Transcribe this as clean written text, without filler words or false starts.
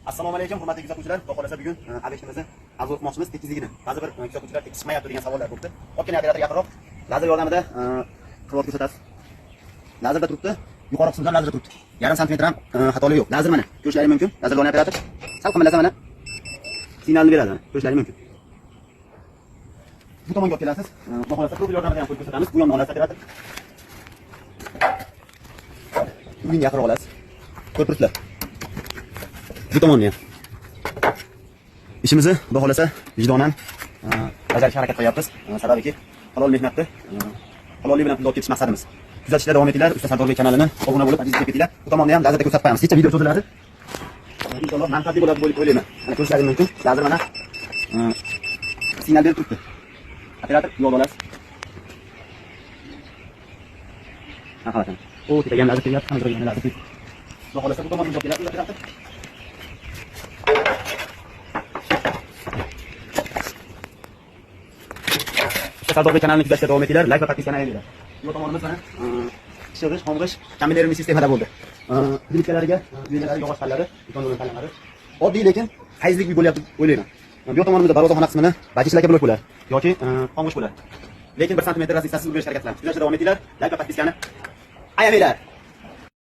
Assalomu alaykum, hurmatli kuzatuvchilar. Xudo xolasa bugun obyektimizni obzor qilmoqchimiz, tekisligini. Ba'zi bir kuzatuvchilar tekis chiqmayapti degan savollar bo'libdi. Olib operator yaqinroq lazer yordamida qilib ko'rsatasiz. Lazerda turibdi, yuqori qismidan lazerda turibdi. Yarim santimetr ham xatolik yo'q. Lazer mana, ko'rishlaring mumkin. Lazerli operator sal qimillasa mana signalni beradi, mana ko'rishlaring mumkin. Bu tomonga olib kelasiz. Xudo xolasa profil yordamida ham qo'yib ko'rsatamiz. Bu yondan olasiz operator. Bunga yaqinroq olasiz. Ko'rib turibsizlar. Bu tomonni ham. Ishimizni xudo xolasa vijdonan bajarishga harakat qilyapmiz. Sababiki halol mehnatni halollik bilan pul olib ketish maqsadimiz. Kuzatishda davom etinglar. Usta Sardorbek kanalini obuna bo'lib, подписка ketinglar. Bu tomonni ham lazerda ko'rsatib qo'yamiz. Kecha video cho'ziladi. Inshaalloh manfaatli bo'ladi deb o'ylayman. Mana ko'rishlaring mumkin. Lazer mana signal berib turibdi. Operator yo'l olasiz. Marhamat. O, tepaga ham lazer kelyapti, hamma joyga ham lazer kelyapti. Xudo xolasa bu tomonni keladi operator. Sardorbek kanalini kuzatishda davom etinglar, like va подписка ni ayamanglar. Bu tomonimiz mana ishig'ish, xomg'ish kombinirованный sistemada bo'ldi. Plitkalariga, uyalari, yog'och pallari, beton pallalari. Oddiy, lekin fayzli uy bo'lyapti deb o'ylayman. Bu tomonimizda darvozaxona qismini bajishlaka blok bo'ladi yoki xomg'ish bo'ladi. Lekin 1 santimetr razницasiz urib berishga harakat qilamiz. Kuzatishda davom etinglar, like va подписка ni ayamanglar.